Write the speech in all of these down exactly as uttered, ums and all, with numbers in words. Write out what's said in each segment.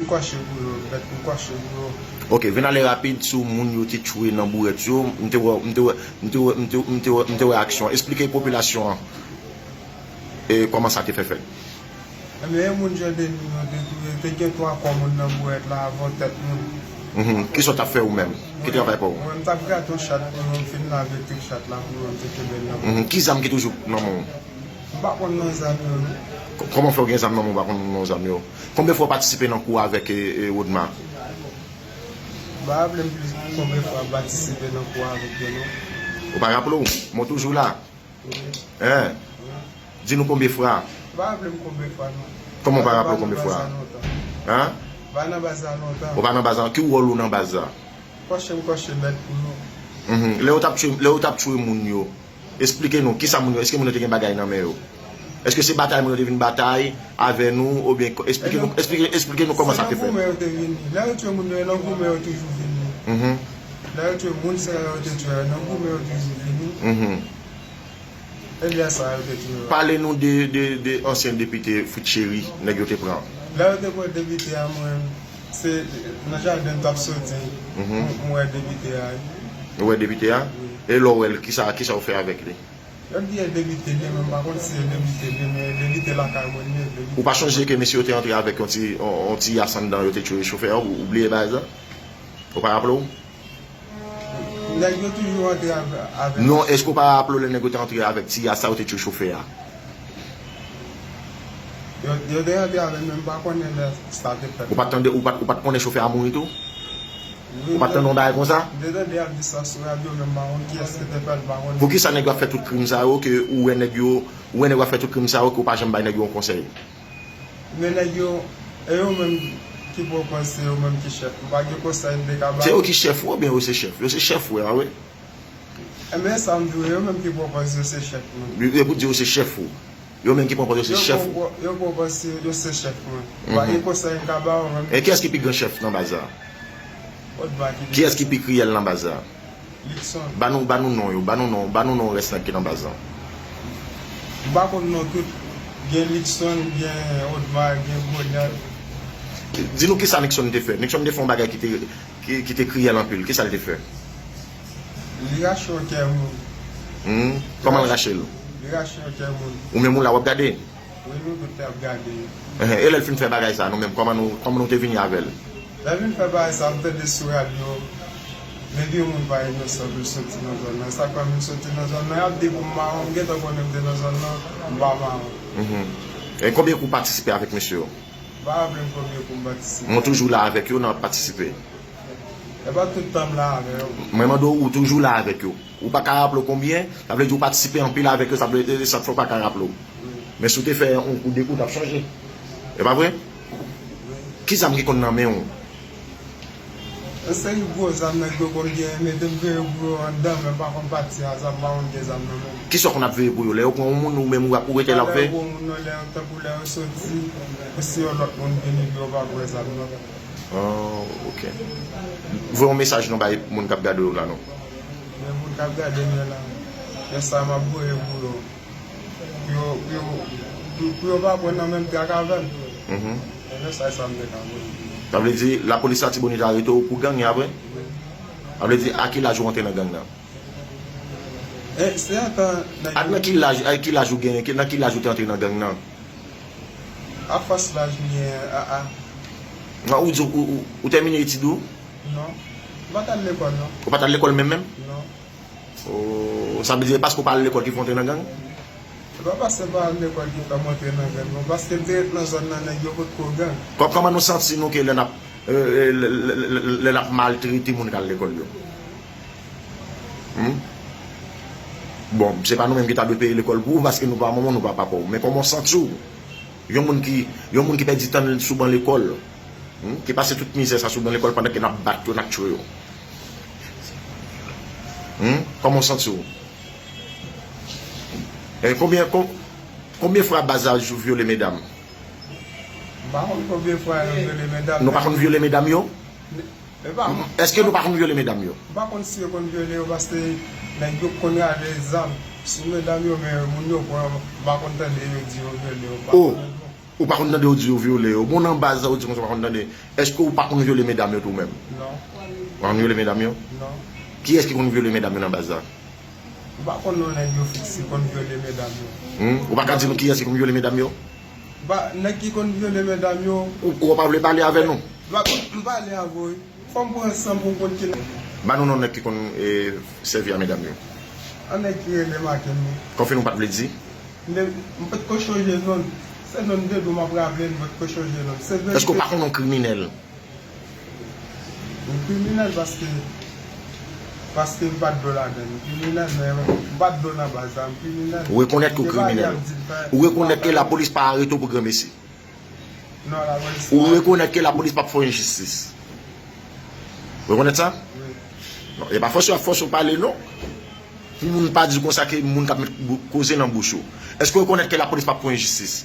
Kwache pou yo, bèt m kwache pou yo. Ok, vin ale rapid sou moun yo te tchwe nan bourèt yo. M te wè, m te wè, m te wè, m te, m te wè, m te wè aksyon. Esplike popilasyon an e kòman sa te fè fèt. Ebyen, e moun Jòdeni yo te touye, te gen twa kò moun nan bourèt la avè yon tèt moun. Mhm. Kisa w t ap fè ou menm? Ki travay pa w? Mwen, m t ap grate yon chat pou yo, m fin lave tout chat la pou yo, m te kenbe l nan men m. Mhm. Ki zam ki toujou nan men w? M pa konn non zam yo, non. K-, kòman fè w gen zam nan men w, ou pa konn non zam yo? Konbyen fwa w patisipe nan kou avèk, e, e, Rodma? M pa raple m plis konbyen fwa m patisipe nan kou avèk yo, non. Ou pa raple w? Mwen toujou la. Wi. Hein? Wi. Di nou konbyen fwa. M pa raple m konbyen fwa, non. Kòman w pa raple w konbyen fwa? Hein? M pa nan baz la lontan. Ou pa nan baz la. Ki wòl ou nan baz la? Kòche m kòche bèt pou yo. Mhm. Lè yo t ap tchwe, lè yo t ap tchwe moun yo, esplike nou, kisa moun yo, èske moun yo te gen bagay nan men yo? Èske se batay moun yo te vin batay avè nou, oubyen, esplike nou, esplike, esplike nou kòman sa te fèt. Se nan goumen yo te vini. Lè yo tchwe moun yo, e nan goumen yo toujou vini. Mhm. Lè yo tchwe moun sa yo te tchwe, e nan goumen yo toujou vini. Mhm. E lè sa yo te tchwe yo. Pale nou de, de, de ansyen depite Fritz Chéry, nèg yo te pran. Lè yo te pran depite a, mwen, se nan jaden m t ap soti, mhm, m, m wè depite a. Ou wè depite a? Wi. E lè w wè l, kisa, kisa w fè avèk li? Yo di e depite li ye, men m pa konn si e depite li ye, men depite lakay mwen li ye, depite. Ou pa chonje ke mesye yo te antre avèk yon ti, yon, yon ti yas anndan, yo te tchwe chofè a, ou, ou bliye bagay sa? Ou pa raple w? Nèg yo toujou antre avè-, avèk. Non, èske w pa raple w lè nèg yo te antre avèk ti yas sa, yo te tchwe chofè a? Yo, yo te antre avè l, men m pa konnen lè sa te fèt. Ou pa t tande, ou pa t, ou pa t konnen chofè a mouri tou? Wi, ou pa t tande yon bagay konsa? M te tande y ap di sa sou radyo, men m pa konn kiyès ki te fè l, m pa konn. Poukisa nèg yo ap fè tout krim sa yo, ke ou wè nèg yo, ou wè nèg yo ap fè tout krim sa yo, ke w pa janm bay nèg yo yon konsèy? Men nèg yo, e yo menm ki pran pòz, se yo menm ki chèf. M pa gen konsèy m te ka ba yo. Se yo ki chèf ou, oubyen yo se chèf? Yo se chèf ou a, wi. Ebyen, sa m di w, yo menm ki pran pòz, yo se chèf mwen. Yo, yo pou di yo se chèf ou. Yo menm ki pran pòz, yo se chèf ou. Yo pran pòz, yo se chèf mwen. M pa gen konsèy m ka ba yo menm. E kiyès ki pi gran chèf nan baz la? Odma ki pi gran chèf. Kiyès ki pi kriyèl nan baz la? Luckson. Ba nou, ba nou non yo, ba nou non, ba nou non rès nèg ki nan baz lan. M pa konn non tout. Gen Luckson, gen Odma, gen Goliath. Di nou kisa Luckson te fè. Luckson te fè yon bagay ki te, ki, ki te kriyèl anpil. Kisa l te fè? Li rache yon kè moun. Hmm? Kòman l rache l? Li rache yon kè moun. Ou menm ou la w ap gade? Wi, nou tout te ap gade. Ehe, e lè l fin fè bagay sa, nou menm, kòman nou, kòman nou te vini avè l? Lè l vin fè bagay sa, m tande sou radyo, depi yon moun pa inosan pou l soti nan zòn nan. Sa k fè m vin soti nan zòn nan, y ap di pou m mawon, m gentan konnen m te nan zòn nan, m pa mawon. Mhm. E konbyen kou w patisipe avèk mesye yo? M pa raple m konbyen kou m patisipe. Mwen toujou la avèk yo, n ap patisipe. E pa tout tan m la avè yo. Mwen mande w, ou toujou la avèk yo. Ou pa ka raple w konbyen, sa vle di ou patisipe anpil avèk yo, sa vle, e, sa k fè w pa ka raple w. Wi. Men si w te fè yon kou, de kou, w t ap chanje. E pa vre? Wi. Ki zam ki konn nan men w? Yon seri gwo zam nèg yo konn gen, mete m veye pou yo anndan, men m pa konn pati a, zam pa konn gen zam nan men m. Kisa w konn ap veye pou yo? Lè yo pran yon moun, ou menm ou ap, ou rete la w ap veye? Pa lè yo pran moun nan, lè yo, tankou lè yo soti, pou si yon lòt moun vini, pou yo pa pran zam nan. Ah, ok. Voye yon mesaj non bay moun k ap gade w la non. Men moun k ap gade m yo la, mesaj m ap voye pou yo. Pou yo, pou yo, pou, pou yo pa pran nan menm trak avè m. Mhm. Men mesaj sa m te ka voye pou yo. Sa vle di, lapolis Latibonit arete w pou gang, e apre? Wi. Sa vle di, a ki laj ou antre nan gang nan? E, se antan nèg yo. A, nan ki laj, a ki laj ou genyen, ki, nan ki laj ou te antre nan gang nan? A fòs laj m genyen, a, a. Non, ou di, ou, ou, ou tèmine etid ou? Non. M pa t al lekòl, non. Ou pa t al lekòl menm, menm? Non. Oh, sa vle di, e paske w pa al lekòl ki fè w antre nan gang? Se pa paske m pa al lekòl ki fè m antre nan gang, non. Paske m te ret nan zòn nan, nèg yo potko gang. Kò-, kòman nou santi nou ke lè n ap, e, e, lè, lè, lè, lè n ap maltrete moun k al lekòl yo? Hmm? Bon, se pa nou menm ki ta dwe peye lekòl pou ou, paske nou pa manman w, nou pa papa w. Men kòman w santi w? Yon moun ki, yon moun ki pèdi tan l sou ban lekòl, hmm, ki pase tout mizè sa sou ban lekòl pandan ke n ap bat yo, n ap tchwe yo. Hmm? Kòman w santi w? E konbyen, kon-, konbyen fwa baz la jou vyole medam? M pa konn konbyen fwa yo vyole medam. Nou pa konn vyole medam yo? E pa. Èske nou pa konn vyole medam yo? M pa konn si yo konn vyole yo, paske nèg yo konn rale zam sou medam yo, men moun yo pran, m pa konn tande yo di yo vyole yo, m pa konn. Ou pa konn tande yo di yo vyole yo. Bon, nan baz la, ou di konsa ou pa konn tande. Èske ou pa konn vyole medam yo tou menm? Non. Ou pa konn vyole medam yo? Non. Kiyès ki konn vyole medam yo nan baz la? M pa konn non nèg yo fiks ki konn vyole medam yo. Hmm? Ou pa ka di nou kiyès ki konn vyole medam yo? Ba, nèg ki konn vyole medam yo. Ou, ou pa vle pale avè nou? M pa konn, m pale avè w wi. Fò m pran san pou m konn ki nèg. Ba nou non nèg ki konn, e, sèvi a medam yo. An nèg ki rele Maken wi. Konfime ou pa t vle di? M te, m pa t ko chonje non l. Se non m te di w m ap raple l, m pa t ko chonje non l. Se verite. Èske ou pa konn yon kriminèl? M kriminèl paske, paske m pa t dlo ladan l. M kriminèl, men m pa t dlo nan baz la. M kriminèl. Ou rekonèt ke w kriminèl. Ou rekonèt ke lapolis pa arete w pou granmesi. Non, lapolis pa. Ou rekonèt ke lapolis p ap fè w enjistis. Ou rekonèt sa? Wi. Non, e pa fòse y ap fòse w pale, non. Pou moun pa di konsa ke moun k ap met bou-, koze nan bouch ou. Èske w rekonèt ke lapolis p ap fè w enjistis?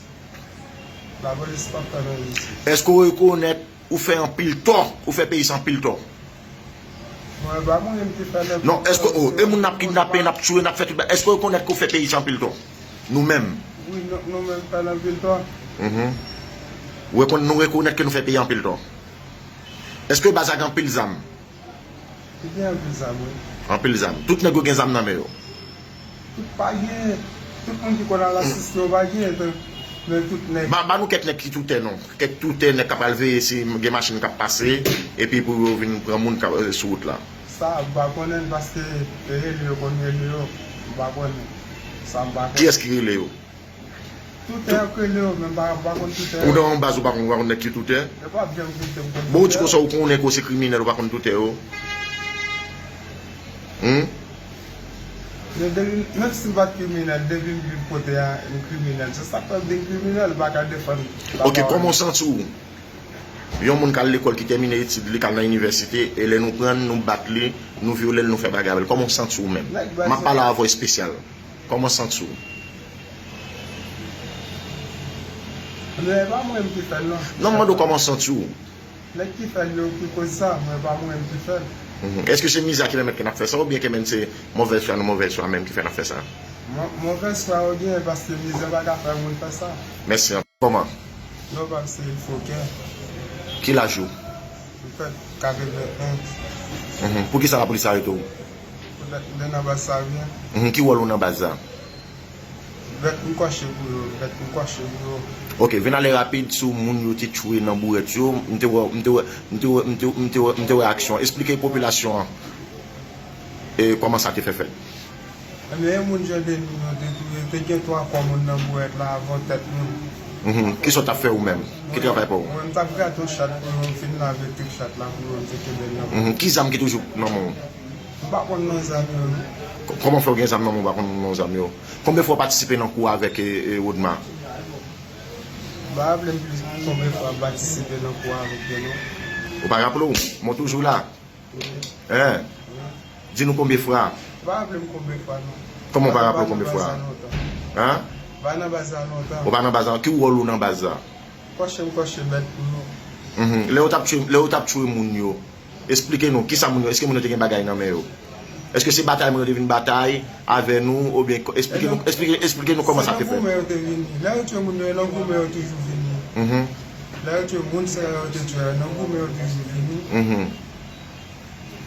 Lapolis p ap fè m enjistis. Èske w rekonèt ou fè anpil tò, ou fè peyi sa anpil tò? Mwen, pa mwen menm ki fè l anpil tò. Non, èske, oh, e moun n ap kidnape, n ap tiye, n ap fè tout bagay, èske w rekonèt ke w fè peyi sa anpil tò? Nou menm. Wi, nou, nou menm fè l anpil tò. Mhm. Ou rekonn-, nou rekonèt ke nou fè peyi anpil tò. Èske baz la gen anpil zam? Li gen anpil zam, wi. Anpil zam. Tout nèg yo gen zam nan men yo? Tout pa gen. Tout moun ki konn al asiste yo pa gen, men tout nèg. Ba, ba nou kèk nèg ki toutè non. Kèk toutè nèg k ap al veye si gen machin k ap pase, epi pou yo vin pran moun k ap, eh, sou wout la. Sa, m pa konnen l paske rele yo konn rele yo. M pa konnen. Sa, m pa konnen. Kiyès ki rele yo? Toutè yo k rele yo, men m pa, m pa konn toutè yo. Ou nan yon baz ou pa konn, ou pa konn nèg ki toutè? Yo p ap janm kite m konn toutè yo. Bon, ou di konsa ou konnen ke w se kriminèl, ou pa konn toutè yo? Hmm? Men depi, menm si m pa t kriminèl, depi m viv kote a, m kriminèl. Se sa k fè m vin kriminèl, m pa ka defann. Ok, kòman w santi w? Yon moun k al lekòl, ki tèmine etid li, k al nan inivèsite, e lè nou pran l, nou bat li, nou vyole l, nou fè bagay avè l. Kòman w santi w menm? M ap pale a vwa espesyal. Kòman w santi w? Men e pa mwen menm ki fè l, non. Non, m mande w kòman w santi w. Nèg ki fè l yo ki koz sa, men e pa mwen menm ki fè l. Mhm. Èske se mizè a ki pèmèt ke n ap fè sa, oubyen ke menm se movèz fwa nou, movèz fwa menm ki fè n ap fè sa? Mo-, movèz fwa yo gen, paske mizè pa ka fè moun fè sa. Mèsi anpil. Kòman? Non, pa m se Fokè. Ki laj ou? M fèt katreven en. Mhm. Poukisa lapolis arete w? Poutèt m te nan baz sa byen. Mhm. Ki wòl ou nan baz la? Vèt m kòche pou yo, vèt m kòche pou yo. Ok, vin ale rapid sou moun yo te tchwe nan bourèt yo. M te wè, m te wè, m te wè, m te, m te wè, m te wè aksyon. Esplike popilasyon an, e, kòman sa te fè fèt. Ebyen, e moun Jandeni yo te touye, te gen twa kò moun nan bourèt la avan tèt moun. Mhm. Kisa w t ap fè ou menm? Ki travay pa w? Mwen, m t ap grate yon chat pou yo, m fin lave tout chat la pou yo, m te kenbe l nan men. Mhm. Ki zam ki toujou nan men w? M pa konn non zam yo, non. K-, kòman fè w gen zam nan men w, ou pa konn non zam yo? Konbyen fwa w patisipe nan kou avèk, e, e, Rodma? M pa raple m plis konbyen fwa m patisipe nan kou avèk yo, non. Ou pa raple w? Mwen toujou la. Wi. Hein? Wi. Di nou konbyen fwa? M pa raple m konbyen fwa, non. Kòman w pa raple w konbyen fwa? Hein? M pa nan baz la lontan. Ou pa nan baz la? Ki wòl ou nan baz la? Kòche m kòche bèt pou yo. Mhm. Lè yo t ap tchwe, lè yo t ap tchwe moun yo, esplike nou, kisa moun yo, èske moun yo te gen bagay nan men yo? Èske se batay moun yo te vin batay avè nou, oubyen, esplike nou, esplike, esplike nou kòman sa te fèt? Se nan goumen yo te vini. Lè yo tchwe moun yo, e nan goumen yo toujou vini. Mhm. Lè yo tchwe moun sa yo te tchwe, nan goumen yo toujou vini. Mhm.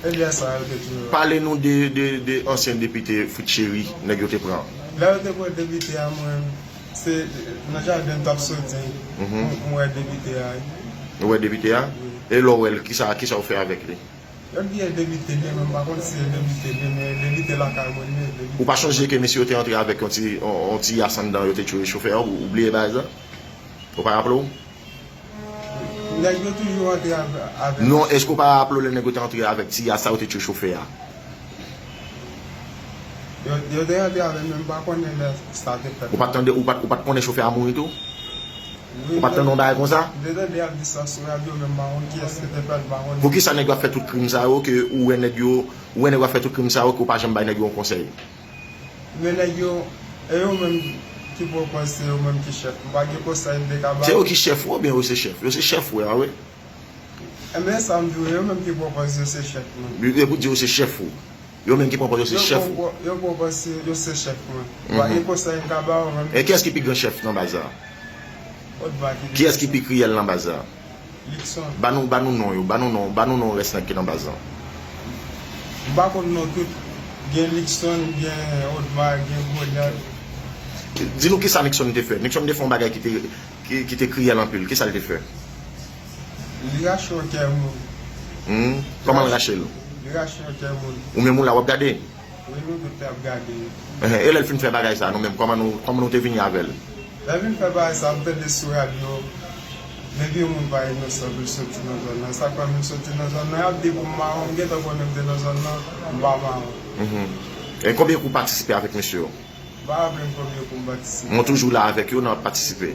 E lè sa yo te tchwe yo. Pale nou de, de, de ansyen depite Fritz Chéry, nèg yo te pran. Lè yo te pran depite a, mwen, se nan jaden m t ap soti, mhm, m, m wè depite a. Ou wè depite a? Wi. E lè w wè l, kisa, kisa w fè avèk li? Yo di e depite li ye, men m pa konn si e depite li ye, men depite lakay mwen li ye, depite. Ou pa chonje ke mesye yo te antre avèk yon ti, yon, yon ti yas anndan, yo te tchwe chofè a, ou, ou bliye bagay sa? Ou pa raple w? Nèg yo toujou antre avè-, avè. Non, èske w pa raple w lè nèg yo te antre avèk ti yas sa, yo te tchwe chofè a? Yo, yo te antre avè l, men m pa konnen lè sa te fèt. Ou pa t tande, ou pa t, ou pa t konnen chofè a mouri tou? Wi, ou pa t tande yon bagay konsa? M te tande y ap di sa sou radyo, men m pa konn kiyès ki te fè l, m pa konnen. Poukisa nèg yo ap fè tout krim sa yo, ke ou wè nèg yo, ou wè nèg yo ap fè tout krim sa yo, ke w pa janm bay nèg yo yon konsèy? Men nèg yo, e yo menm ki pran pòz, se yo menm ki chèf. M pa gen konsèy m te ka ba yo. Se yo ki chèf ou oubyen yo se chèf? Yo se chèf ou a, wi. Ebyen, sa m di w, yo menm ki pran pòz yo se chèf mwen. Yo, yo pou di yo se chèf ou. Yo menm ki pran pòz yo se chèf ou. Yo pran pò-, yo pran pòz se, yo se chèf mwen. M pa gen konsèy m ka ba yo menm. E kiyès ki pi gran chèf nan baz la? Kiyès ki pi kriyèl nan baz la? Ba nou, ba nou non yo, ba nou non, ba nou non rès nèg ki nan baz la. M pa konn non tout. Gen Luckson, gen Odma, gen Goliath. Di nou kisa Luckson te fè. Luckson te fè yon bagay ki te, ki, ki te kriyèl anpil. Kisa l te fè? Li rache yon kè moun. Hmm? Kòman l rache l? Li rache yon kè moun. Ou menm ou la w ap gade? Wi, nou tout te ap gade. Ehe, e lè l fin fè bagay sa, nou menm, kòman nou, kòman nou te vini avè l? Lè l vin fè bagay sa, m tande sou radyo, depi yon moun pa inosan pou l soti nan zòn nan. Sa k fè m vin soti nan zòn nan, y ap di pou m mawon, m gentan konnen m te nan zòn nan, m pa mawon. Mhm. E konbyen kou w patisipe avèk mesye yo? M pa raple m konbyen kou m patisipe. Mwen toujou la avèk yo, nan patisipe.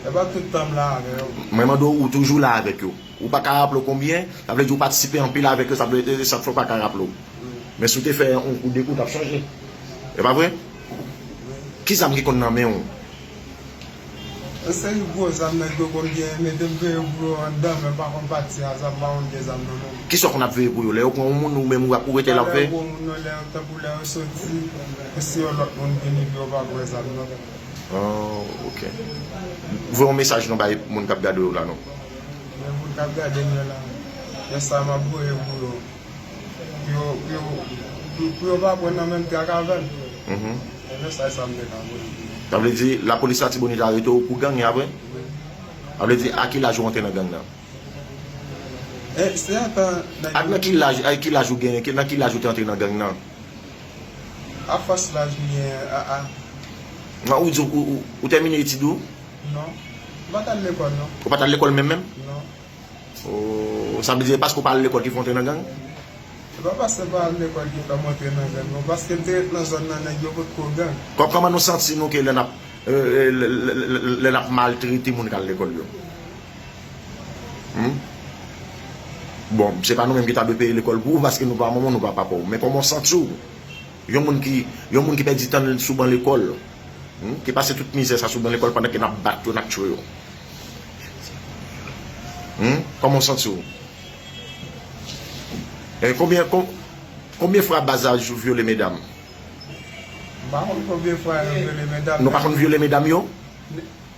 E pa tout tan m la avè yo. Mwen mande w, ou toujou la avèk yo. Ou pa ka raple w konbyen, sa vle di ou patisipe anpil avèk yo, sa vle, sa k fè w pa ka raple w. Wi. Men si w te fè yon kou, de kou, w t ap sonje. E pa vre? Wi. Ki zam ki konn nan men w? Yon seri gwo zam nèg yo konn gen, mete m veye pou yo anndan, men m pa konn pati a, zam, m pa konn gen zam nan men m. Kisa w konn ap veye pou yo? Lè yo pran yon moun, ou menm ou ap, ou rete la ap veye? Lè yo pran moun nan, lè yo, tankou lè yo soti, e si yon lòt moun vini, pou yo pa pran zam nan. Oh, ok. Voye yon mesaj non bay moun k ap gade w la non. Men moun k ap gade m yo la, mesaj sa m ap voye pou yo. Pou yo, pou yo, pou, pou yo pa pran nan menm trak avè m. Mhm. E mesaj sa m te ka voye pou yo. Sa vle di, lapolis Latibonit arete w pou gang, e apre? Wi. Sa vle di, a ki laj ou antre nan gang nan? E, se atan nèg yo. Ak nan ki laj, ak ki laj ou genyen, ki, nan ki laj ou te antre nan gang nan? Afòs laj m gen, a, a. Non, ou di ou, ou, ou tèmine etid ou? Non. M pa t al lekòl, non. Ou pa t al lekòl menm, menm? Non. Oh, sa vle di, e paske w pa al lekòl ki fè w antre nan gang? Se pa paske m pa al lekòl ki fè m antre nan gang, non. Paske m te ret nan zòn nan, nèg yo potko gang. Kò-, kòman nou santi nou ke lè n ap, euh, lè, lè, lè, lè n ap maltrete moun k al lekòl yo? Hmm? Bon, se pa nou menm ki ta dwe peye lekòl pou ou, paske nou pa manman w, nou pa papa w. Men kòman w santi w? Yon moun ki, yon moun ki pèdi tan l sou ban lekòl, hmm, ki pase tout mizè sa sou ban lekòl pandan ke n ap bat yo, n ap tchwe yo. Hmm? Kòman w santi w? E konbyen, kon-, konbyen fwa baz la vyole medam? M pa konn konbyen fwa yo vyole medam. Nou pa konn vyole medam yo?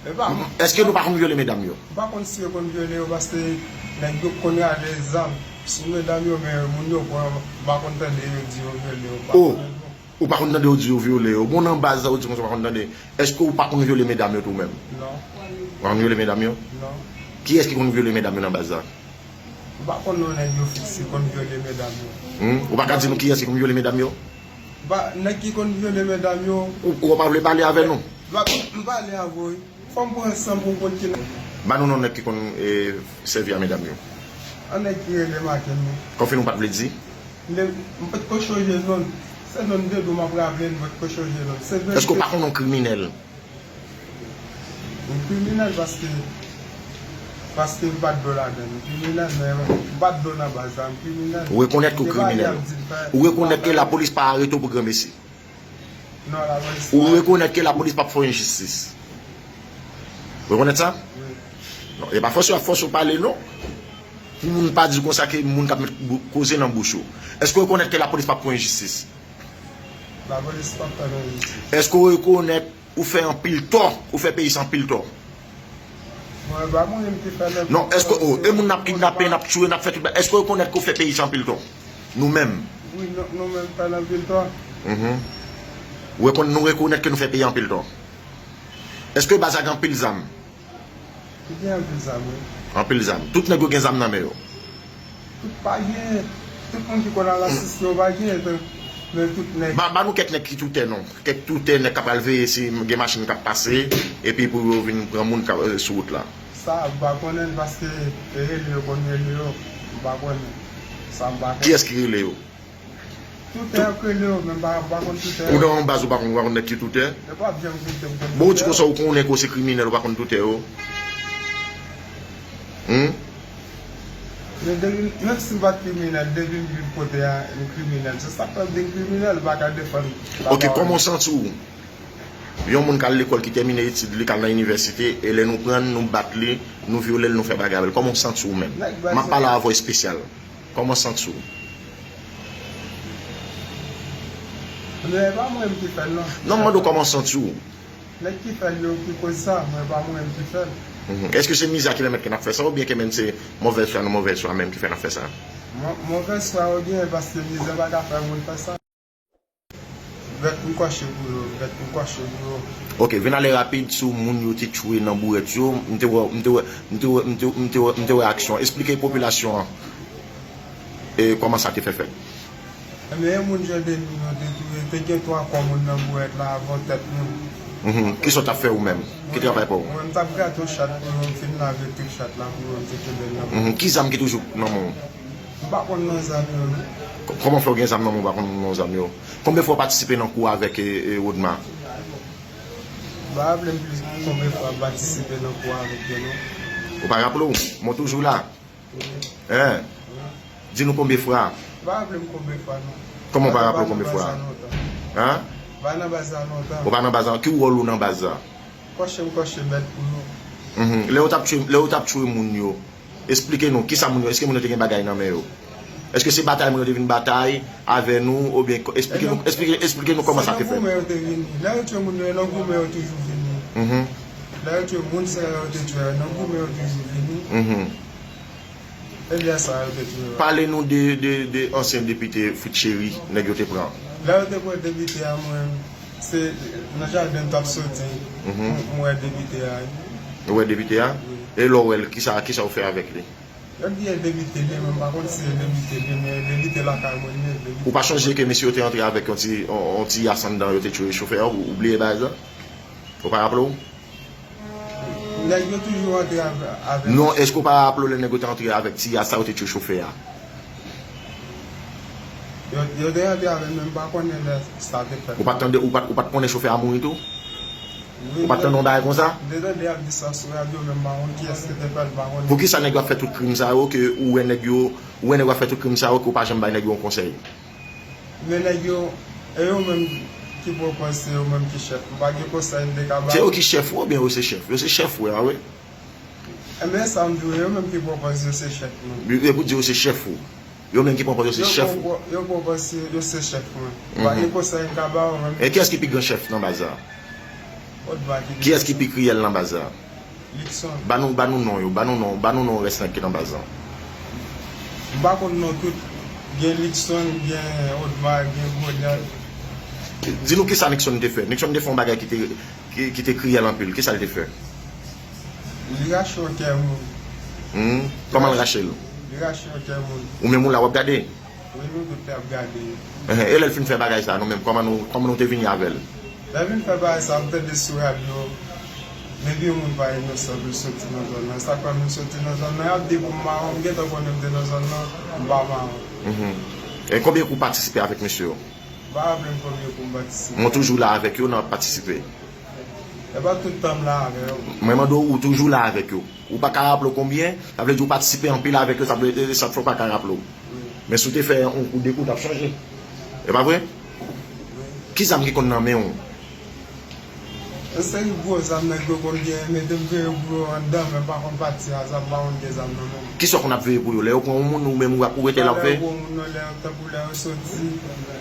Epa. Èske nou pa konn vyole medam yo? M pa konn si yo konn vyole yo, paske nèg yo konn rale zam sou medam yo, men moun yo pran, m pa konn tande yo di yo vyole yo, m pa konnen non. Ou pa konn tande yo di yo vyole yo? Bon, nan baz la, ou di konsa ou pa konn tande. Èske ou pa konn vyole medam yo tou menm? Non. Ou pa konn vyole medam yo? Non. Kiyès ki konn vyole medam yo nan baz la? M pa konn non nèg yo fiks ki konn vyole medam yo. Hmm? Ou pa ka di nou kiyès ki konn vyole medam yo? M pa, nèg ki konn vyole medam yo. Ou, ou pa vle pale avè nou? M pa, m pale avè w wi. Fò m pran san pou m konn ki nèg. Ba nou non nèg ki konn, eh, sèvi a medam yo. An nèg ki rele Maken wi. Konfime ou pa t vle di? M te, m potko chonje non l. Se non de do m ap raple, m potko chonje non l. Se verite. Èske ou pa konn yon kriminèl? M kriminèl paske, paske m pa t do ladan l. M kriminèl, men m pa t do nan baz la, m kriminèl. Ou rekonèt ke w kriminèl. Ou rekonèt ke lapolis pa arete w pou granmesi. Non, lapolis pa. Ou rekonèt ke lapolis p ap fè w enjistis. Ou rekonèt sa? Wi. Non, e pa fòse y ap fòse w pale, non. Pou moun pa di konsa ke moun k ap met bou-, koze nan bouch ou. Èske w rekonèt ke lapolis p ap fè w enjistis? Lapolis p ap fè nou enjistis. Èske w rekonèt ou fè anpil tò, ou fè peyi sa anpil tò? Mwen, pa mwen menm ki fè l. Non, èske, oh, e moun n ap kidnape, n ap tiye, n ap fè tout bagay, èske w rekonèt ke w fè peyi sa anpil tò? Nou menm. Wi, nou, nou menm fè l anpil tò. Mhm. Ou rekonn-, nou rekonèt ke nou fè peyi anpil tò. Èske baz la gen anpil zam? Li gen anpil zam, wi. Anpil zam. Tout nèg yo gen zam nan men yo? Tout pa gen. Tout moun ki konn al asiste yo pa gen, men tout nèg. Ba, ba nou kèk nèg ki toutè non. Kèk toutè nèg k ap al veye si gen machin k ap pase, epi pou yo vin pran moun k ap, eh, sou wout la. Sa, m pa konnen l paske e rele yo konn rele yo. M pa konnen. Sa, m pa konnen. Kiyès ki rele yo? Toutè yo k rele yo, men m pa, m pa konn toutè yo. Ou nan yon baz ou pa konn, ou pa konn nèg ki toutè? Yo p ap janm kite m konn toutè yo. Bon, ou di konsa ou konnen ke w se kriminèl, ou pa konn toutè yo? Hmm? Men depi, menm si m pa t kriminèl, depi m viv kote a, m kriminèl. Se sa k fè m di m kriminèl, m pa ka defann. Ok, kòman w santi w? Yon moun k al lekòl, ki tèmine etid li, k al nan inivèsite, e lè nou pran l, nou bat li, nou vyole l, nou fè bagay avè l. Kòman w santi w menm? M ap pale a vwa espesyal. Kòman w santi w? Men e pa mwen menm ki fè l, non. Non, m mande w kòman w santi w. Nèg ki fè l yo ki koz sa, mwen pa mwen menm ki fè l. Mhm. Èske se mizè ki pèmèt ke n ap fè sa, oubyen ke menm se movèz fwa nou movèz fwa menm ki fè n ap fè sa? Mo- Movèz fwa yo gen, paske mizè pa ka fè moun fè sa. Vèt m kòche pou yo, vèt m kòche pou yo. Ok, vin ale rapid sou moun yo te tchwe nan bourèt yo. M te wè, m te wè, m te wè, m te, m te wè, m te wè aksyon. Esplike popilasyon an e kòman sa te fè fèt. Ebyen, e moun Jandeni yo te touye, te gen twa kò moun nan bourèt la avè yon tèt moun. Mhm. Kisa w t ap fè ou menm? Ki travay pa w? Mwen, m t ap grate yon chat pou yo, m fin lave tout chat la pou yo, m te kenbe l nan men. Mhm. Ki zam ki toujou nan men w? M pa konn non zam yo, non. K- kòman fè w gen zam nan men w, ou pa konn non zam yo? Konbyen fwa w patisipe nan kou avèk e, e, Rodma? M pa raple m plis konbyen fwa m patisipe nan kou avèk yo, non. Ou pa raple w? Mwen toujou la. Wi. Hein? Wi. Di nou konbyen fwa? M pa raple m konbyen fwa, non. Kòman w pa raple w konbyen fwa? Hein? M pa nan baz la lontan. Ou pa nan baz la? Ki wòl ou nan baz la? Kòche m kòche bèt pou yo. Mhm. Lè yo t ap tchwe, lè yo t ap tchwe moun yo, esplike nou, kisa moun yo, èske moun yo te gen bagay nan men yo? Èske se batay moun yo te vin batay avè nou, oubyen ko- esplike nou, esplike, esplike nou kòman sa te fèt? Se nan goumen yo te vini. Lè yo tchwe moun yo, e nan goumen yo toujou vini. Mhm. Lè yo tchwe moun sa yo te tchwe, e nan goumen yo toujou vini. Mhm. E lè sa yo te tchwe yo. Pale nou de, de, de ansyen depite Fritz Chéry, nèg yo te pran. Lè yo te pran depite a, mwen, se nan jaden m t ap soti, mhm, m, m wè depite a. Ou wè depite a? Wi. E lè w wè l, kisa, kisa w fè avèk li? Yo di e depite li, men m pa konn si e depite li, men depite lakay mwen li ye, depite. Ou pa chonje ke mesye yo te antre avèk yon ti, yon, yon ti yas anndan, yo te tchwe chofè a, ou, ou bliye bagay sa? Ou pa raple w? Nèg yo toujou antre avè, avè. Non, èske w pa raple w lè nèg yo te antre avèk ti yas sa, yo te tchwe chofè a? Yo, yo te antre avè l, men m pa konnen lè sa te fèt. Ou pa t tande, ou pa t, ou pa t konnen chofè a mouri tou? Wi, ou pa t tande yon bagay konsa? M te tande y ap di sa sou radyo, men m pa konn kiyès ki te fè l, m pa konnen. Poukisa nèg yo ap fè tout krim sa yo, ke ou wè nèg yo, ou wè nèg yo ap fè tout krim sa yo, ke ou pa janm bay nèg yo yon konsèy? Men nèg yo, e yo menm ki pwopoze, se yo menm ki chèf. M pa gen konsèy m te ka ba yo. Se yo ki chèf ou, oubyen yo se chèf? Yo se chèf ou, a wi. Ebyen, sa m di w, yo menm ki pwopoze, yo se chèf mwen. Yo, yo pou di yo se chèf ou. Yo menm ki pwopoze, yo se chèf ou. Yo pwopoze, yo se chèf mwen. M pa gen konsèy m ka ba yo menm. E kiyès ki pi gran chèf nan baz la? Odma ki pi gran chèf. Kiyès ki pi kriyèl nan baz la? Luckson. Ba nou, ba nou non yo, ba nou non, ba nou non rès nèg ki nan baz lan. M pa konn non tout. Gen Luckson, gen Odma, gen Goliath. Di nou kisa Luckson te fè. Luckson te fè yon bagay ki te, ki, ki te kriyèl anpil. Kisa l te fè? Li rache yon kè moun. Hmm? Kòman l rache l? Li rache yon kè moun. Ou menm ou la w ap gade? Wi, nou tout te ap gade. Ehe, e lè l fin fè bagay sa, nou menm, kòman nou, kòman nou te vini avè l? Lè l vin fè bagay sa, m tande sou radyo, depi yon moun pa inosan pou l soti nan zòn nan. Sa k fè m soti nan zòn nan, y ap di pou m mawon, m gentan konnen m te nan zòn nan, m pa mawon. Mhm. E konbyen kou w patisipe avèk mesye yo? M pa raple m konbyen kou m patisipe. Mwen toujou la avèk yo, n ap patisipe. E pa tout tan m la avè yo. Mwen mande w, ou toujou la avèk yo. Ou pa ka raple w konbyen, sa vle di ou patisipe anpil avèk yo, sa vle, e, sa k fè w pa ka raple w. Wi. Men si w te fè yon kou, de kou, w t ap chanje. E pa vre? Wi. Ki zam ki konn nan men w? Yon seri gwo zam nèg yo konn gen, mete m veye pou yo anndan, men m pa konn pati a, sa m pa konn gen zam nan men m. Kisa w konn ap veye pou yo? Lè yo pran yon moun, ou menm ou ap, ou rete la ap veye? Lè yo pran yon moun nan, lè yo, tankou lè yo soti,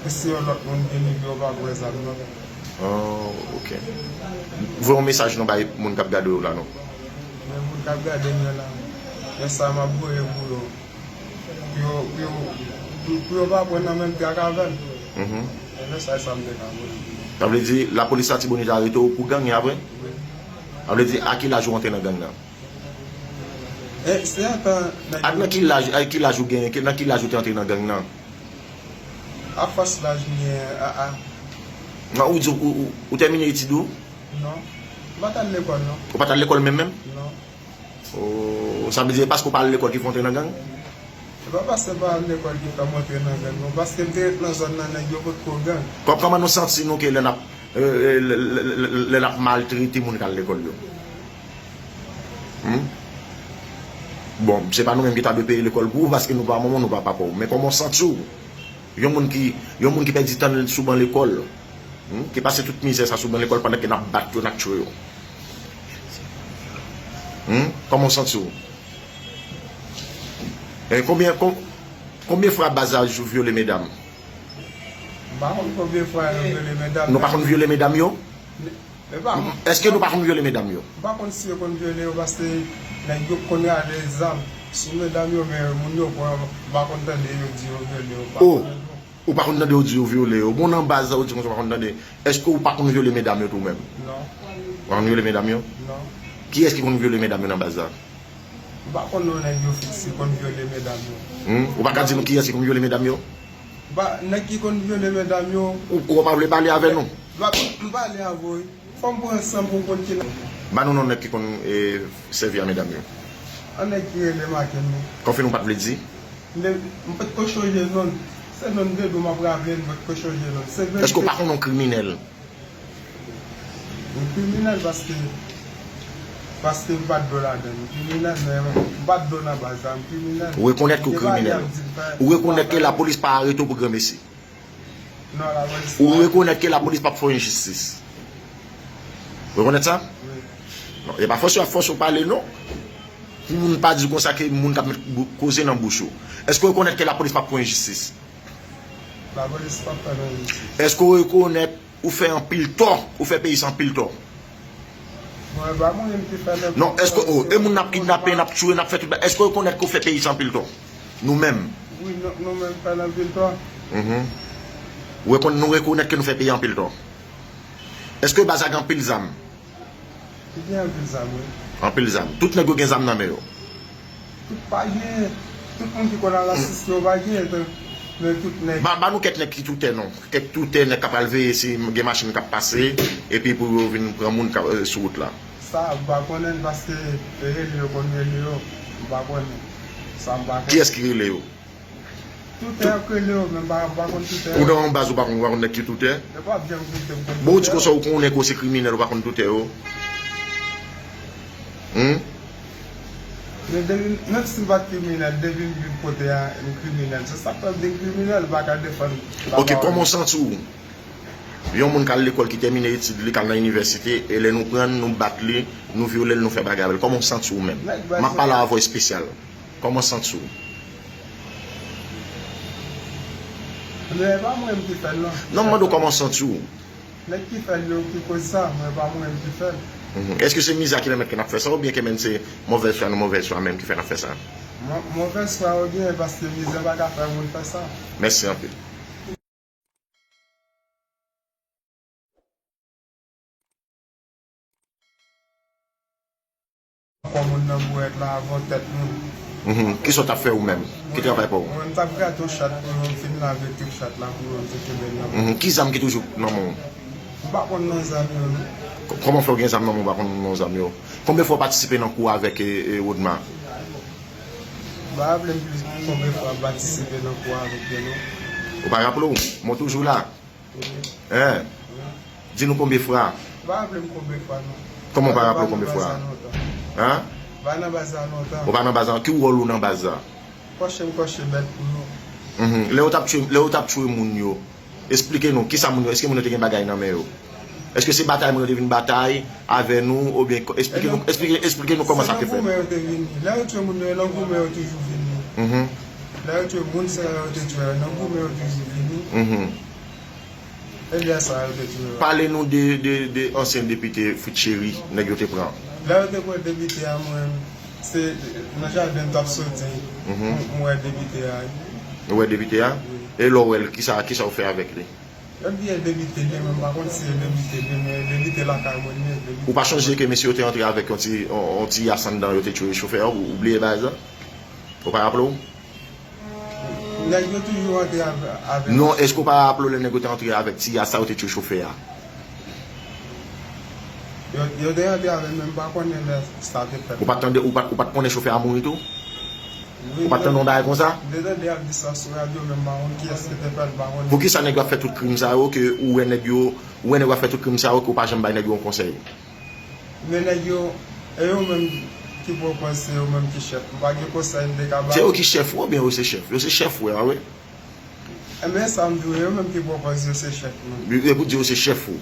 e si yon lòt moun vini, yo pa pran zam nan. Oh, ok. Voye yon mesaj nou bay moun k ap gade w la, non? Men moun k ap gade m yo la, men sa m ap voye pou yo. Pou yo, pou yo, pou, pou yo pa pran nan menm trak avè m. Mhm. E mesaj sa m te ka voye pou yo. Sa vle di, lapolis Latibonit arete w pou gang, e apre? Wi. Sa vle di, a ki laj ou antre nan gang nan? E, se antan nèg yo. Ak nan ki laj, a ki laj ou genyen, ki, nan ki laj ou te antre nan gang nan? Afòs laj m gen, a, a. Non, ou di, ou, ou, ou tèmine etid ou? Non. M pa t al lekòl, non. Ou pa t al lekòl menm, menm? Non. Oh, sa vle di, e paske w pa al lekòl ki fè w antre nan gang? Se pa paske m pa al lekòl ki fè m antre nan gang, non. Paske m te ret nan zòn nan, nèg yo potko gang. Kò-, kòman nou santi nou ke lè n ap, e, e, lè, lè, lè, lè n ap maltrete moun k al lekòl yo? Hmm? Bon, se pa nou menm ki ta dwe peye lekòl pou ou, paske nou pa manman w, nou pa papa w. Men kòman w santi w? Yon moun ki, yon moun ki pèdi tan l sou ban lekòl, hmm, ki pase tout mizè sa sou ban lekòl pandan ke n ap bat yo, n ap tchwe yo. Hmm? Kòman w santi w? E konbyen, kon-, konbyen fwa baz la vyole medam? M pa konn konbyen fwa yo vyole medam. Nou pa konn vyole medam yo? Epa, èske nou pa konn vyole medam yo? M pa konn si yo konn vyole yo, paske nèg yo konn rale zam sou medam yo, men moun yo pran, m pa konn tande yo di yo vyole yo, m pa Oh. Konnen non. Ou pa konn tande yo di yo vyole yo. Bon, nan baz la, ou di konsa ou pa konn tande. Èske ou pa konn vyole medam yo tou menm? Non. Ou pa konn vyole medam yo? Non. Kiyès ki konn vyole medam yo nan baz la? M pa konn non nèg yo fiks ki konn vyole medam yo. Hmm? Ou pa ka di nou kiyès ki konn vyole medam yo? Ba, nèg ki konn vyole medam yo. Ou, ou pa vle pale avè nou? M pa, m pale avè w wi. Fò m pran san pou m konn ki nèg. Ba nou non nèg ki konn, e, sèvi a medam yo. An nèg ki rele Maken wi. Konfime ou pa t vle di? M te, m pa t ko chonje non l. Se non m te di w m ap raple l, m pa t ko chonje non l. Se verite. Èske w pa konn yon kriminèl? M kriminèl paske, paske m pa t do ladan l. M kriminèl, men m pa t do nan baz la, m kriminèl. Ou rekonèt ke w kriminèl. Ou rekonèt ke lapolis pa arete w pou granmesi. Non, lapolis pa. Ou rekonèt ke lapolis p ap fè w enjistis. Ou rekonèt sa? Wi. Non, e pa fòse w ap fòse w pale non. Pou moun pa di konsa ke moun k ap met bou-, koze nan bouch ou. Èske w rekonèt ke lapolis p ap fè w enjistis? Lapolis p ap fè m enjistis. Èske w rekonèt ou fè anpil tò, ou fè peyi sa anpil tò? Mwen, pa mwen menm ki fè l anpil tò. Non, èske, oh, e moun n ap kidnape, n ap tiye, n ap fè tout bagay, èske w rekonèt ke w fè peyi sa anpil tò? Nou menm. Wi, nou, nou menm fè l anpil tò. Mhm. Ou rekonn-, nou rekonèt ke nou fè peyi a anpil tò. Èske baz la gen anpil zam? Li gen anpil zam, wi. Anpil zam. Tout nèg yo gen zam nan men yo. Tout pa gen. Tout moun ki konn al asiste yo pa gen, men tout nèg. Ba, ba nou kèk nèg ki toutè non. Kèk toutè nèg k ap al veye si gen machin k ap pase, epi pou yo vin pran moun k ap, eh, sou wout la. Sa, m pa konnen l paske rele yo konn rele yo. M pa konnen. Sa, m pa konnen. Kiyès ki rele yo? Toutè k rele yo, men m pa, m pa konn toutè yo. Ou nan yon baz ou pa konn, ou pa konn nèg ki toutè? Yo p ap janm kite m konn toutè yo. Bon, ou di konsa ou konnen ke w se kriminèl, ou pa konn toutè yo? Hmm? Men depi, menm si m pa t kriminèl, depi m viv kote a, m kriminèl. Se sa k fè m vin kriminèl, m pa ka defann. Ok, kòman w santi w? Yon moun k al lekòl, ki tèmine etid li, k al nan inivèsite, e lè nou pran l, nou bat li, nou vyole l, nou fè bagay avè l. Kòman w santi w menm? M ap pale avè w espesyal. Kòman w santi w? Men e pa mwen menm ki fè l non. Non, m mande w kòman w santi w. Nèg ki fè l yo ki koz sa, men e pa mwen menm ki fè l. Mhm. Èske se mizè a ki pèmèt ke n ap fè sa, oubyen ke menm se movèz fwa nou, movèz fwa menm ki fè n ap fè sa? Mo-, movèz fwa yo gen, paske mizè pa ka fè moun fè sa. Mèsi anpil. Ankò moun nan bouwèt la, avè tèt moun. Mhm. Kisa w t ap fè ou menm? Ki travay pa w? Mwen, m t ap grate yon chat pou yo, m fin lave tout chat la pou yo, m te kenbe l nan men. Mhm. Ki zam ki toujou nan men w? M pa konn non zam yo, non. K-, kòman fè w gen zam nan men w, w pa konn non zam yo? Konbyen fwa w patisipe nan kou avèk, e, e, Rodma? M pa raple m plis konbyen fwa m patisipe nan kou avèk yo, non. Ou pa raple w? Mwen toujou la. Hein? Di nou konbyen fwa? M pa raple m konbyen fwa, non. Kòman w pa raple w konbyen fwa? Hein? M pa nan baz la lontan. Ou pa nan baz la? Ki wòl ou nan baz la? Kòche m kòche bèt pou yo. Mhm. Lè yo t ap tchwe, lè yo t ap tchwe moun yo, esplike nou, kisa moun yo, èske moun yo te gen bagay nan men yo? Èske se batay moun yo te vin batay avè nou, oubyen, esplike nou, esplike, esplike nou kòman sa te fèt? Se nan goumen yo te vini. Lè yo tchwe moun yo, e nan goumen yo toujou vini. Mhm. Lè yo tchwe moun sa yo te tchwe yo, nan goumen yo toujou vini. Mhm. E lè sa yo te tchwe yo. Pale nou de, de, de ansyen depite Fritz Chéry, nèg yo te pran. Lè yo te pran depite a, mwen, se nan jaden m t ap soti, mhm, m, m wè depite a. Ou wè depite a? Wi. E lè w wè l, kisa, kisa w fè avèk li? Yo di e depite li, men m pa konn si e depite li, men e depite lakay mwen li ye, depite. Ou pa chonje ke mesye yo te antre avèk yon ti, yon, yon ti yas anndan, yo te tchwe chofè a, ou, ou bliye bagay sa? Ou pa raple w? Nèg yo toujou antre avè, avè. Non, èske w pa raple w lè nèg yo te antre avèk ti yas sa, yo te tchwe chofè a? Yo, yo te antre avè l, men m pa konnen lè sa te fèt. Ou pa t tande, ou pa, ou pa t konnen chofè a mouri tou? Wi, ou pa t tande yon bagay konsa? M te tande y ap di sa sou radyo, men m pa konn kiyès ki te fè l, m pa konnen. Poukisa nèg yo ap fè tout krim sa yo, ke ou wè nèg yo, ou wè nèg yo ap fè tout krim sa yo, ke ou pa janm bay nèg yo yon konsèy? Men nèg yo, e yo menm ki pran pòz, se yo menm ki chèf. M pa gen konsèy m te ka ba yo. Se yo ki chèf ou oubyen yo se chèf? Yo se chèf ou a, wi. Enben, sa m di w, yo menm ki pran pòz yo se chèf mwen. Yo, yo pou di yo se chèf ou.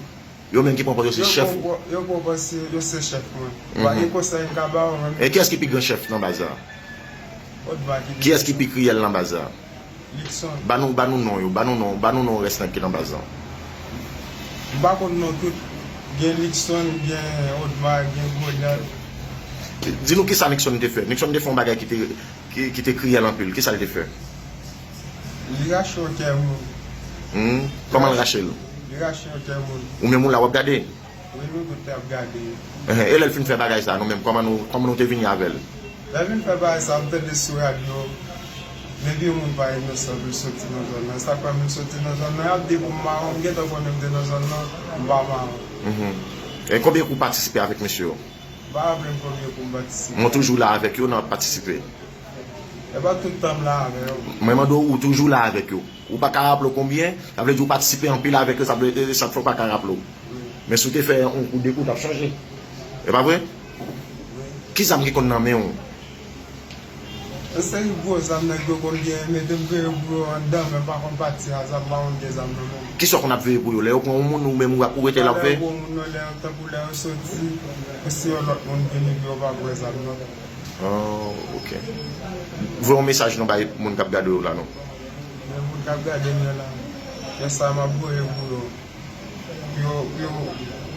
Yo menm ki pran pòz yo se chèf ou. Yo pran pò-, yo pran pòz se, yo se chèf mwen. M pa gen konsèy m ka ba yo menm. E kiyès ki pi gran chèf nan baz la? Odma ki pi gran chèf. Kiyès ki pi kriyèl nan baz la? Luckson. Ba nou, ba nou non yo, ba nou non, ba nou non rès nèg ki nan baz lan. M pa konn non tout. Gen Nixon, gen Odma, gen Goliath. Di nou kisa Nixon te fè. Nixon te fè yon bagay ki te, ki, ki te kriyèl anpil. Kisa l te fè? Li rache yon kè moun. Hmm? Kòman l rache l? Li rache yon kè moun. Ou menm ou la w ap gade? Wi, nou tout te ap gade. Ehe, e lè l fin fè bagay sa, nou menm, kòman nou, kòman nou te vini avè l? Lè l vin fè bagay sa, m tande sou radyo, depi yon moun pa inosan pou l soti nan zòn nan. Sa k fè m soti nan zòn nan, y ap di pou m mawon, m gentan konnen m te nan zòn nan, m pa mawon. Mhm. E konbyen kou w patisipe avèk mesye yo? M pa raple m konbyen kou m patisipe. Mwen toujou la avèk yo, n ap patisipe. E pa tout tan m la avè yo. Mwen mande w, ou toujou la avèk yo. Ou pa ka raple w konbyen, sa vle di ou patisipe anpil avèk yo, sa vle, e, sa k fè w pa ka raple w. Wi. Men si w te fè yon kou, de kou, w t ap chanje. E pa vre? Wi. Ki zam ki konn nan men w? Yon seri gwo zam nèg yo konn gen, mete m veye pou yo anndan, men m pa konn pati a, zam pa konn gen zam nan men m. Kisa w konn ap veye pou yo? Lè yo pran yon moun, ou menm ou ap, ou rete l ap veye? Lè yo pran yon moun nan, lè yo, tankou lè yo soti, pou si yon lòt moun vini, pou yo pa pran zam nan. Oh, ok. Voye yon mesaj non bay moun k ap gade w la non. Men moun k ap gade m yo la, men sa m ap voye pou yo. Pou yo, pou yo,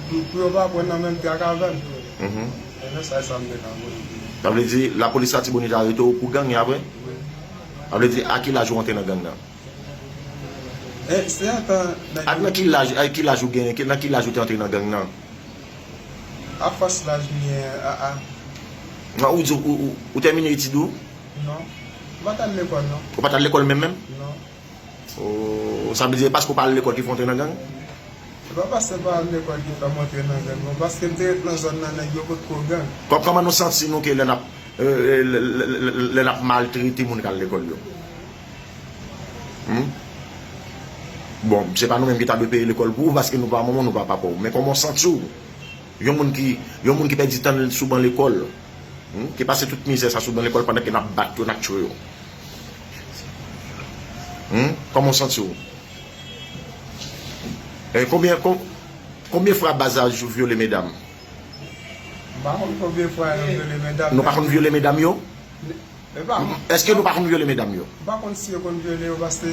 pou, pou yo pa pran nan menm trak avè m. Mhm. E mesaj sa m te ka voye pou yo. Sa vle di, lapolis Latibonit arete w pou gang, e apre? Wi. Sa vle di, a ki laj ou antre nan gang nan? E, se atan nèg yo. Ak nan ki laj, a ki laj ou genyen, ki, nan ki laj ou te antre nan gang nan? Afòs laj m gen, a, a. Non, ou di ou, ou, ou tèmine etid ou? Non. M pa t al lekòl, non. Ou pa t al lekòl menm, menm? Non. Oh, sa vle di, e paske ou pa al lekòl ki fè w antre nan gang? Se pa paske m pa al lekòl ki fè m antre nan gang, non. Paske m te ret nan zòn nan, nèg yo potko gang. Kò-, kòman nou santi nou ke lè n ap, e, e, lè, lè, lè, lè n ap maltrete moun k al lekòl yo? Hmm? Bon, se pa nou menm ki ta dwe peye lekòl pou ou, paske nou pa manman w, nou pa papa w. Men kòman w santi w? Yon moun ki, yon moun ki pèdi tan l sou ban lekòl, hmm, ki pase tout mizè sa sou ban lekòl pandan ke n ap bat yo, n ap tchwe yo. Hmm? Kòman w santi w? E konbyen, kon-, konbyen fwa baz la vyole medam? M pa konn konbyen fwa yo vyole medam. Nou pa konn vyole medam yo? E pa. Èske nou pa konn vyole medam yo? M pa konn si yo konn vyole yo, paske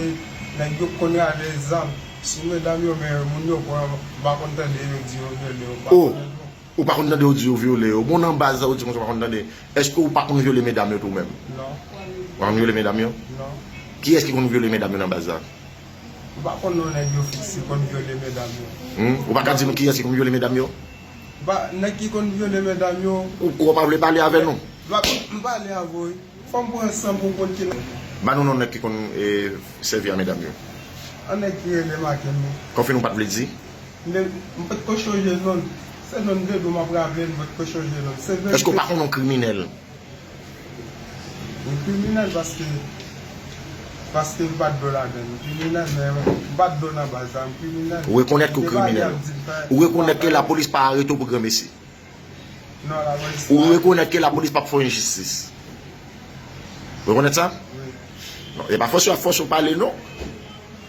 nèg yo konn rale zam sou medam yo, men moun yo pran, m pa konn tande yo di yo vyole yo, m pa konnen non. Ou pa konn tande yo di yo vyole yo? Bon, nan baz la, ou di konsa ou pa konn tande. Èske ou pa konn vyole medam yo tou menm? Non. Ou pa konn vyole medam yo? Non. Kiyès ki konn vyole medam yo nan baz la? M pa konn non nèg yo fiks ki konn vyole medam yo. Hmm? Ou pa ka di nou kiyès ki konn vyole medam yo? M pa, nèg ki konn vyole medam yo. Ou, ou pa vle pale avè nou? M pa konn, m pale avè w wi. Fò m pran san pou m konn ki nèg. Ban nou non nèg ki konn, e, sèvi a medam yo. Yon nèg ki rele Maken wi. Konfime ou pa t vle di? M, m potko chonje non l. Se non m te di w m ap raple l, m potko chonje non l. Se verite. Èske ou pa konn yon kriminèl? M kriminèl paske, paske m bat do ladan l. M kriminèl, men m bat do nan baz la, m kriminèl. Ou rekonèt ke w kriminèl. Ou rekonèt ke lapolis pa arete w pou granmesi. Non, lapolis pa. Ou rekonèt ke lapolis p ap fè w enjistis. Ou rekonèt sa? Wi. Non, e pa fòse w ap fòse w pale non.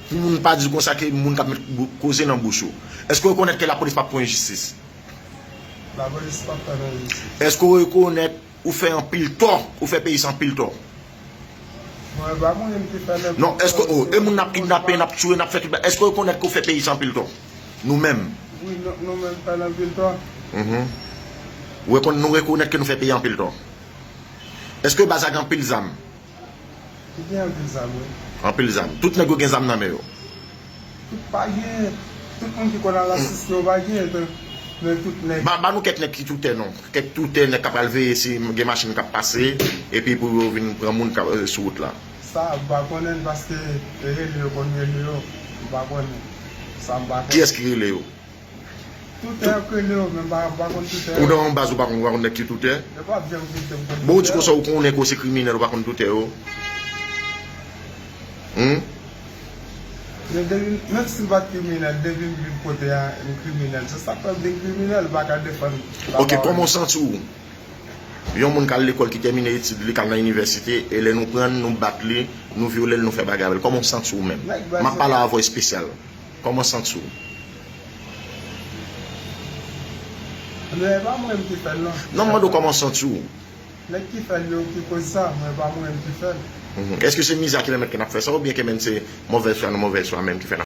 Pou moun pa di konsa ke moun k ap met bou-, koze nan bouch ou. Èske w rekonèt ke lapolis p ap fè w enjistis? Lapolis p ap fè m enjistis. Èske w rekonèt ou fè anpil tò, ou fè peyi sa anpil tò? Mwen, e pa mwen menm ki fè l. Non, èske, oh, e moun n ap kidnape, n ap tiye, n ap fè tout bagay, èske w rekonèt ke w fè peyi sa anpil tò? Nou menm. Wi, nou, nou menm fè l anpil tò. Mhm. Ou rekonn-, nou rekonèt ke nou fè peyi a anpil tò. Èske baz la gen anpil zam? Li gen anpil zam, wi. Anpil zam. Tout nèg yo gen zam nan men yo. Tout pa gen. Tout moun ki konn al asiste yo pa gen, men, men tout nèg. Ba, ba nou kèk nèg ki toutè non. Kèk toutè nèg k ap al veye si gen machin k ap pase, epi pou yo vin pran moun k ap, e, sou wout la. Sa, m pa konnen l paske e rele yo konn rele yo. M pa konnen. Sa, m pa konnen. Kiyès ki rele yo? Toutè yo k rele yo, men m pa, m pa konn toutè yo. Ou nan yon baz ou pa konn, ou pa konn nèg ki toutè? Yo p ap janm kite m konn toutè yo. Bon, ou di konsa ou konnen ke w se kriminèl, ou pa konn toutè yo? Hmm? Men depi, menm si m pa t kriminèl, depi m viv kote a, m kriminèl. Se sa k fè m vin kriminèl, m pa ka defann. Ok, kòman w santi w? Yon moun k al lekòl, ki tèmine etid li, k al nan inivèsite, e lè nou pran l, nou bat li, nou vyole l, nou fè bagay avè l. Kòman w santi w menm? M ap pale avè w espesyal. Kòman w santi w? Men e pa mwen menm ki fè l non. Non, m mande w kòman w santi w. Nèg ki fè l yo ki koz sa, men e pa mwen menm ki fè l. Mhm. Èske se mizè a ki pèmèt ke n ap fè sa, oubyen ke menm se movèz fwa nou movèz fwa menm ki fè n ap